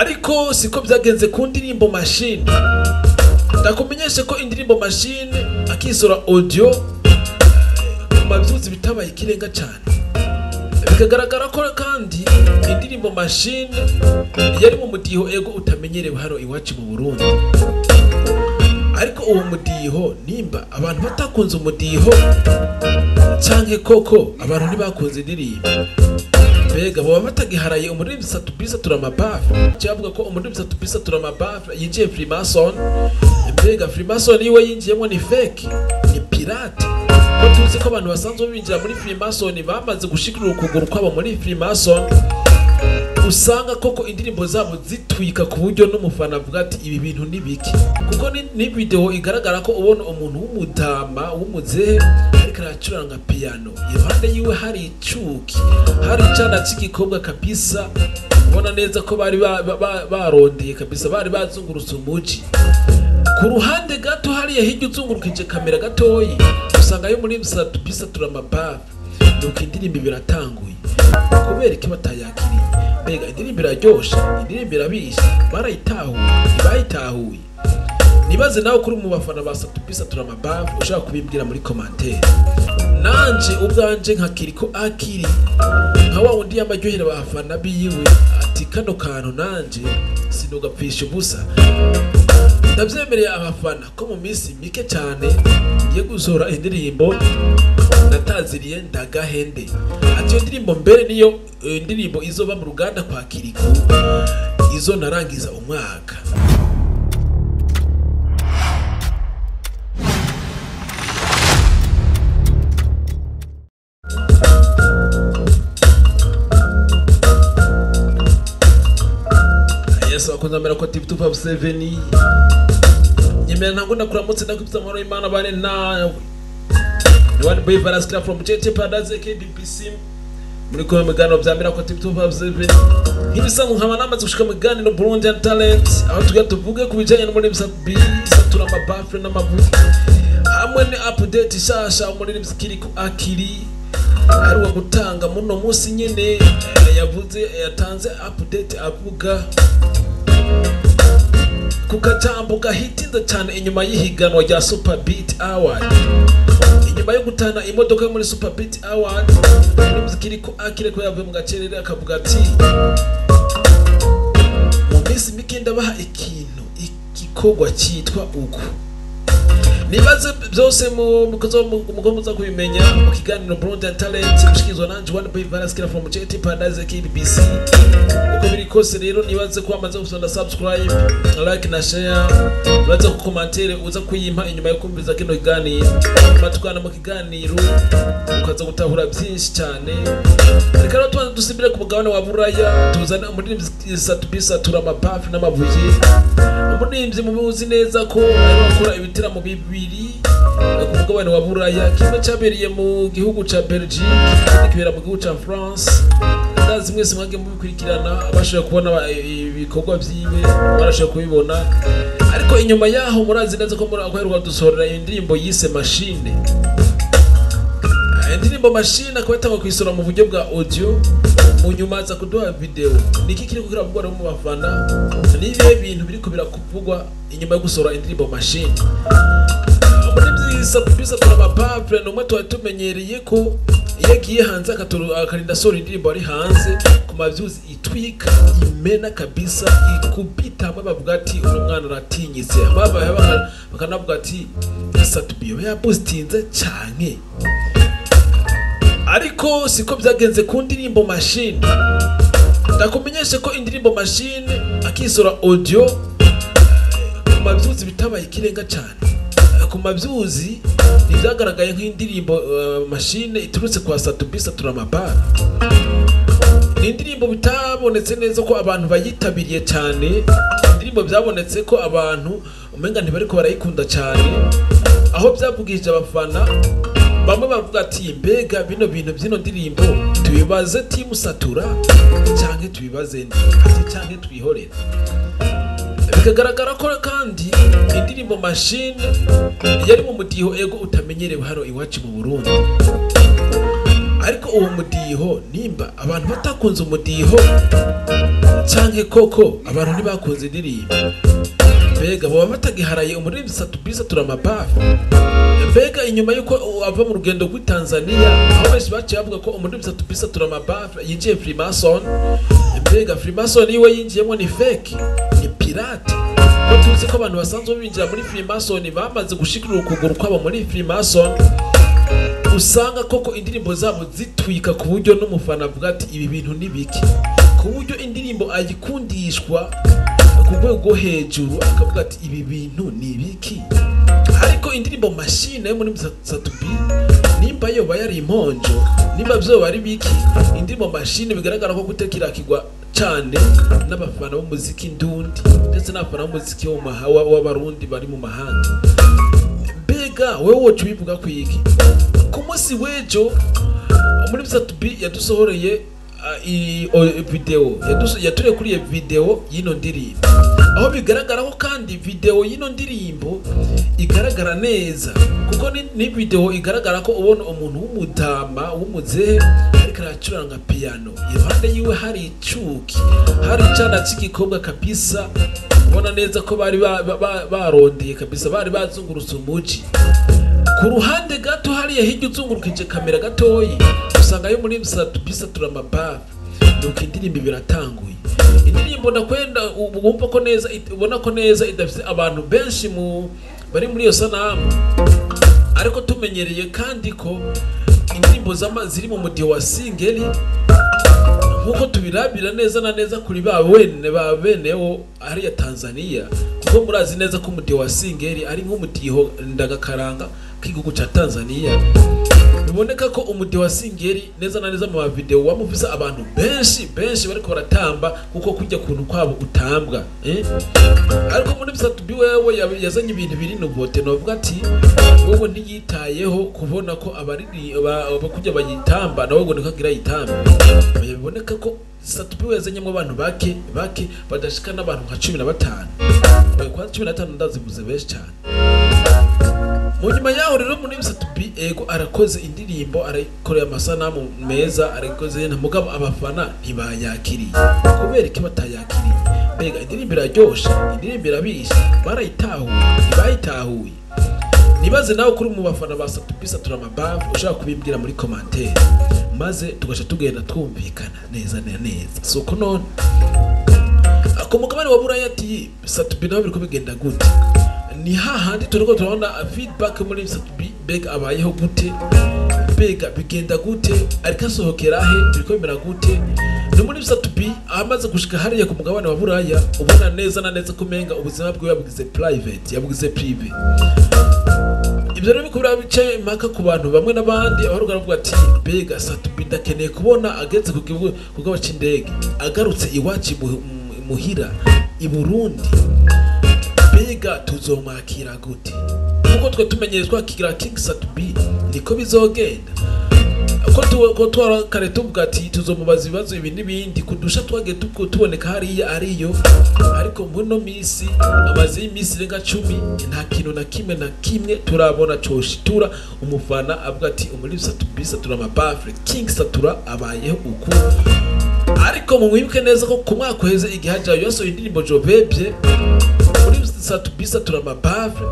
Ariko siko byagenze ku ndirimbo Machine. Ndakumenyeshe ko indirimbo Machine akisora audio ku mavyuzi bitabaye ikirenga cyane. Bikagaragara ko kandi indirimbo Machine yari mu mudiho ego utamenyerewe hano iwacu mu Burundi. Ariko uwo mudiho, nimba abantu batakunze umudiho canke koko abantu ntibakunze indirimbo, mbega boba batagiharaye umuririmbyi Sat-B Satura Mabafle? Cyavuga ko umuririmbyi Sat-B Satura Mabafle yinjiye Freemason. Mbega Freemason iwe yinjiyemo ni fake, ni pirate? Ko tuzi ko abantu basanzwe binjira muri Freemason bamaze gushikira ukuguru kwabo muri Freemason, usanga koko indirimbo zabo zitwika ku buryo n'umufana avuga ati ibi bintu ni biki. Kuko ni video igaragara ko ubona umuntu w'umutama w'umuzehe ariko aracuranga piano, iruhande yiwe hari icuki, hari icana c'igikobwa kabisa, ubona neza ko bari barondeye kabisa, bari bazungurutse umuji. Ku ruhande gato hariya hirya uzungurukije kamera gatoyi, usanga yo muri Sat-B Satura Mabafle. Nuko indirimbo biratanguye, kubera iki batayakiriye? Mbega indirimbo iraryoshe, indirimbo irabishe, barayitahuye, ntibayitahuye? Nibaze nawe kuri mu bafana ba Sat-B Satura Mabafle, ushaka kubimbwira muri commentaire. Nanje ubwanje nka Kiriko Akiri, nka wa wundi yamaryohera abafana biwe, ati kano kantu nanje sinugapfisha ubusa. Ndavyemereye abafana ko mu minsi mike cyane ngiye gusohora indirimbo nataziriye Ndagahende. Ati iyo ndirimbo mbere niyo indirimbo izoba mu ruganda kwa Kiriko, izo narangiza umwaka. Yesu akunze amera ko TV 257 nyemera ntango ndakuramutse, ndakwibutsa amahoro y'Imana bane nawe. Ni one boy Valas from JT Paradise KBPC muri kumwe mu biganiro bya Miracle TV 257. Nk'ibisanzwe nkaba namaze gushika mu biganiro Burundian Talent, aho tugira tuvuge ku bijanye n'umuririmbyi Sat-B Satura Mabafle n'amavuta, hamwe ni update ishasha umuririmbyi Kiriko Akiri aheruka gutanga muno munsi nyene. Yavuze, yatanze update avuga ku kajambo gahitinze cyane inyuma y'ihiganwa rya Super Beat Award. Inyuma yo gutana imodoka yo muri Super Beat Award, umuririmbyi Kiriko Akiri ko yavuye mu gacerere akavuga ati mu minsi mike ndabaha ikintu, igikorwa cyitwa uku. Nibaze byose mukoza kubimenya mu kiganiro Burundian Talent mushikizwa nanje One Boy Valas Kira from JT Paradise KBBC. Uko biri kose rero nibaze ko amaze gusonda subscribe, like na share, nibaze ku commentaire uza kuyimpa inyuma yo kumviza kino kiganiro. Matukana mu kiganiro ukaza gutahura byinshi cyane. Reka rero tubanze dusubire ku mugabane wa Buraya, tuzane umuririmbyi Sat-B Satura Mabafle n'amabuye. Umuririmbyi muzi neza ko arimo gukora ibitaramo bibiri ku mugabane wa Buraya, kimwe cyabereye mu gihugu ca Belgique, ikindi kibera mu gihugu ca France. Ndazi mwese mwagiye mubikurikirana, abashoboye kubona ibikorwa vyiwe barashoboye kubibona. Ariko inyuma yaho murazi neza ko muri aheruka dusohorera indirimbo yise Machine. Indirimbo Machine akaba yatangwa kuyisora mu buryo bwa audio, mu nyuma aza kuduha video. Niki kiri kugira mu bafana? Ni ibihe bintu biriko birakuvugwa inyuma yo gusohora indirimbo Machine? Muri Sat-B Satura Mabafle ni umwe twari tumenyereye ko iyo agiye hanze akarinda asohora indirimbo ari hanze ku mavyuzi itwika imena kabisa, ikubita hamwe bavuga ati uno mwana aratinyitse, bakanavuga ati Sat-B yoba yapostinze canke. Ariko siko byagenze ku ndirimbo Machine. Ndakumenyeshe ko indirimbo Machine akisora audio ku mavyuzi bitabaye ikirenga cyane. Ku mavyuzi ntibyagaragaye nk'indirimbo Machine iturutse kwa Sat-B Satura Mabafle. Ni indirimbo bitabonetse neza ko abantu bayitabiriye cyane, indirimbo byabonetse ko abantu umenga ntibariko barayikunda cyane, aho byavugije abafana bamwe bavuga ati mbega bino bintu by'ino ndirimbo tubibaze Team Satura canke tubibaze nde, ati canke twihorere. Bikagaragara ko kandi indirimbo Machine yari mu mudiho ego utamenyerewe hano iwacu mu Burundi. Ariko uwo mudiho, nimba abantu batakunze umudiho canke koko abantu ntibakunze indirimbo, mbega boba batagiharaye umuririmbyi Sat-B Satura Mabafu? Mbega inyuma yuko ava mu rugendo rw'i Tanzania, aho benshi baciye bavuga ko umuririmbyi Sat-B Satura Mabafu yinjiye Freemason, mbega Freemason iwe yinjiyemo ni fake, ni pirate? Ko tuzi ko abantu basanzwe binjira muri Freemason bamaze gushikira ukuguru kwabo muri Freemason, usanga koko indirimbo zabo zitwika ku buryo n'umufana avuga ati ibi bintu ni biki, ku buryo indirimbo ayikundishwa ku rwego rwo hejuru, akavuga ati ibi bintu ni biki. Ariko indirimbo Machine yo muri Sat-B, nimba yoba yari imponjo, nimba vyoba ari biki, indirimbo Machine bigaragara ko kutekirakirwa cane n'abafana b'umuziki ndundi, ndetse n'abafana b'umuziki w'abarundi bari mu mahanga. Mbega wewe woca ubivuga kwiki? Ku munsi w'ejo muri Sat-B yadusohoreye video, yatureye kuri iyo video y'ino ndirimbo, aho bigaragara ko kandi video y'ino ndirimbo igaragara neza, kuko ni video igaragara ko ubona umuntu w'umutama w'umuzehe ariko aracuranga piano, iruhande yiwe hari icuki, hari icana c'igikobwa kabisa, ubona neza ko bari barondeye kabisa, bari bazungurutse umuji. Ku ruhande gato hariya hirya uzungurukije kamera gatoyi, usanga yo muri Sat-B Satura Mabafu. Nuko indirimbo biratanguye, indirimbo ndakwenda wumva ko neza, ubona ko neza idafite abantu benshi mu bari muri iyo sanamu, ariko tumenyereye kandi ko indirimbo ziri mu mudiho wa singeli, nkuko tubirabira neza na neza kuri ba wene ba benewo hariya Tanzania, kuko murazi neza ko umudiho wa singeli ari nk'umudiho ndagakaranga k'igihugu ca Tanzania. Biboneka ko umudiho wa singeli neza na neza mu video wamufise abantu benshi benshi bariko baratamba, kuko kujya kuntu kwabo utambwa, Ariko muri Sat-B wewe yazanye ibintu biri nouveauté, novuga ati wewe ntiyitayeho kubona ko abariri bakujya bayitamba nawe ngo nikagira yitamba. Biboneka ko Sat-B we yazanyemo abantu bake bake badashika n'abantu nka 15. Kwa 15 ndazivuze benshi cyane. Mu nyuma yaho rero muri Sat-B ego arakoze indirimbo, arakoreye amasanamu meza, arakoze na mugabo abafana ntibayakiriye. Kubera iki batayakiriye? Mbega indirimbo iraryoshe, indirimbo irabishe, barayitahuye, ntibayitahuye? Nibaze nawe kuri mu bafana ba Sat-B Satura Mabafu, ushaka kubimbwira muri commentaire, maze tugaca tugenda twumvikana neza neza. Suko none ku mugabane wa Buraya ati Sat-B nawe biriko bigenda gute? Ni hahandi turiko turabona feedback muri Sat-B, mbega abayeho gute, mbega bigenda gute, ariko asohokera he, biriko bimera gute? Ni muri Sat-B amaze gushika hariya ku mugabane wa Buraya, ubona neza na neza kumenga ubuzima bwiwe yabugize private, yabugize privé. Ibyo rero bikubira bice impaka ku bantu bamwe n'abandi, aho rugavuga ati mbega Sat-B ndakeneye kubona ageze ku kibuga c'indege, agarutse iwacu muhira i Burundi, mbega tuzomwakira gute? Kuko twe tumenyereye twakira King Sat-B, niko bizogenda. Ko twara kare tuvuga ati tuzomubaza ibibazo ibi n'ibindi kudusha twagiye tuboneka hariya ariyo, ariko muno misi amaze y'imisi irenga 10 nta kintu na kimwe na kimwe turabona coshitura umufana avuga ati umuri Sat-B Satura Mabafu King Satura abayeho uku. Ariko mwibuke neza ko ku mwaka uheze igihe hajayo yasohoye indirimbo Jovebye, muri Sat-B Satura Mabafu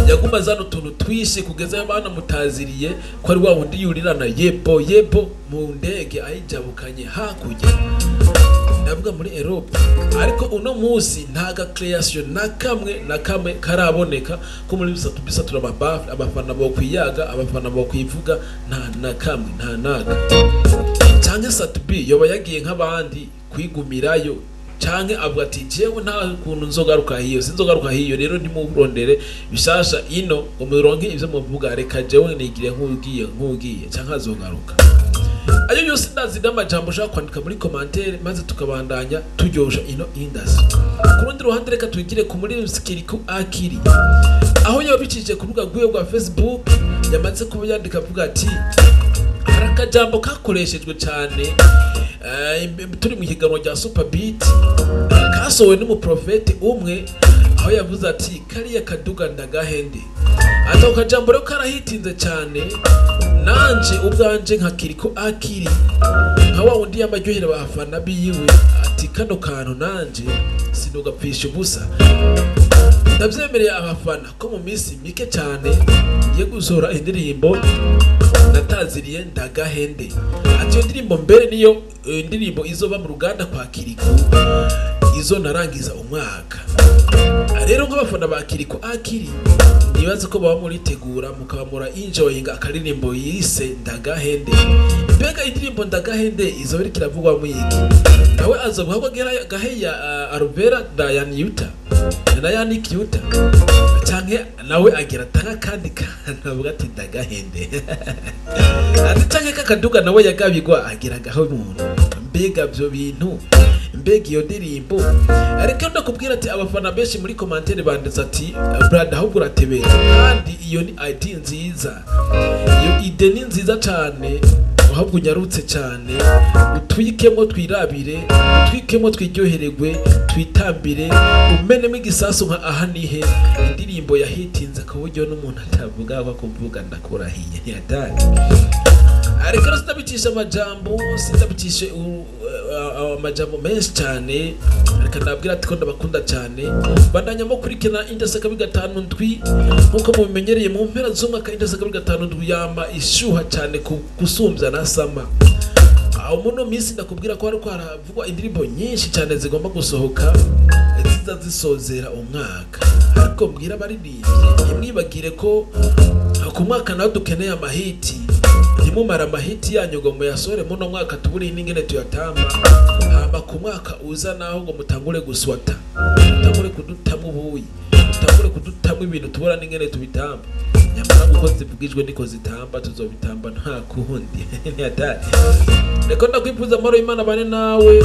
yaguma zano tuntu twishe kugeza aho banamutaziriye ko ari wa wundi yurirana yebo yebo mu ndege ayijabukanye hakurya, ndavuga muri Europe. Ariko uno munsi nta ga creation na kamwe na kamwe karaboneka ko muri Sat-B Satura Mabafu abafana bo kwiyaga, abafana bo kwivuga, nta na kamwe, nta naga. Canke Sat-B yoba yagiye nk'abandi kwigumirayo, canke avuga ati jewe nta kuntu nzogaruka hiyo, sinzogaruka hiyo, rero ntimurondere bishasha ino ngo muronke ivyo muvuga, reka jewe nigire nk'ugiye, canke azogaruka. Ayo yose ndazi n'amajambo ushaka kwandika muri commentaire, maze tukabandanya turyosha ino industry. Ku rundi ruhande reka twigire ku muri Kirikou Akili, aho yabicishije ku rubuga rwiwe rwa Facebook, yamaze kuba yandika avuga ati hari akajambo kakoreshejwe cyane turi mu higanwa rya Super Beat, kasohowe n'umuprofete umwe, Aho yavuze ati kariya kaduga ndagahende. Ati ako kajambo rero karahitinze cyane, nanje ubwanje nka Kiriko Akiri, nka wa wundi yamaryohera abafana biwe, ati kano kantu nanje sinugapfisha ubusa. Ndavyemereye abafana ko mu minsi mike cyane ngiye gusohora indirimbo nataziriye ndagahende. Ati iyo ndirimbo mbere niyo indirimbo izoba mu ruganda kwa Kiriko izo narangiza umwaka. Rero nk'abafana ba Kiriko Akiri, nibaze ko baba muritegura mukaba mura enjoyinga akaririmbo yise ndagahende. Mbega indirimbo ndagahende izoba iriko iravugwamo iki? Nawe azovuga ko gaheya Alvera na Yaniuta na Yannick Yuta, canke nawe agira atanga kandi kantu avuga ati ndagahende. Ati canke kakaduga nawe yagabigwa agira gaho umuntu. Mbega vyo bintu, mbega iyo ndirimbo. Ariko ndakubwira ati abafana benshi muri commentaire banditse ati brother, ahubwo uratebera, kandi iyo ni idea nziza, iyo idée ni nziza cyane, ahubwo unyarutse cyane utwikemo twirabire, utwikemo twiryohererwe, twitambire, umenemo igisasu nka aha nihe indirimbo yahitinze ku buryo n'umuntu atavuga ko kuvuga ndakurahiye ntiyatari. Ariko rero sinabicisha amajambo, sinabicishe amajambo menshi cyane. Reka ndabwira ati ko ndabakunda cyane, bandanya mukurikirana Indesa 257 nkuko mubimenyereye. Mu mpera z'umwaka Indesa 257 yama ishuha cyane gusumbya na sama. Aho muno minsi ndakubwira ko hariko haravugwa indirimbo nyinshi cyane zigomba gusohoka ziza zisozera umwaka. Ariko mbwira abaririmbyi, ntimwibagire ko ku mwaka nawe dukeneye amahiti. Ntimumare amahiti yanyu ngo muyasohore muno mwaka tubure n'ingene tuyatamba, hama ku mwaka uza naho ngo mutangure guswata, mutangure kudutamwo ubuyi, mutangure kudutamwo ibintu tubura n'ingene tubitamba. Nyamara uko zivugijwe niko zitamba, tuzobitamba nta kundi. Ntiyatari. Reka ndakwifuza amahoro y'Imana bane nawe.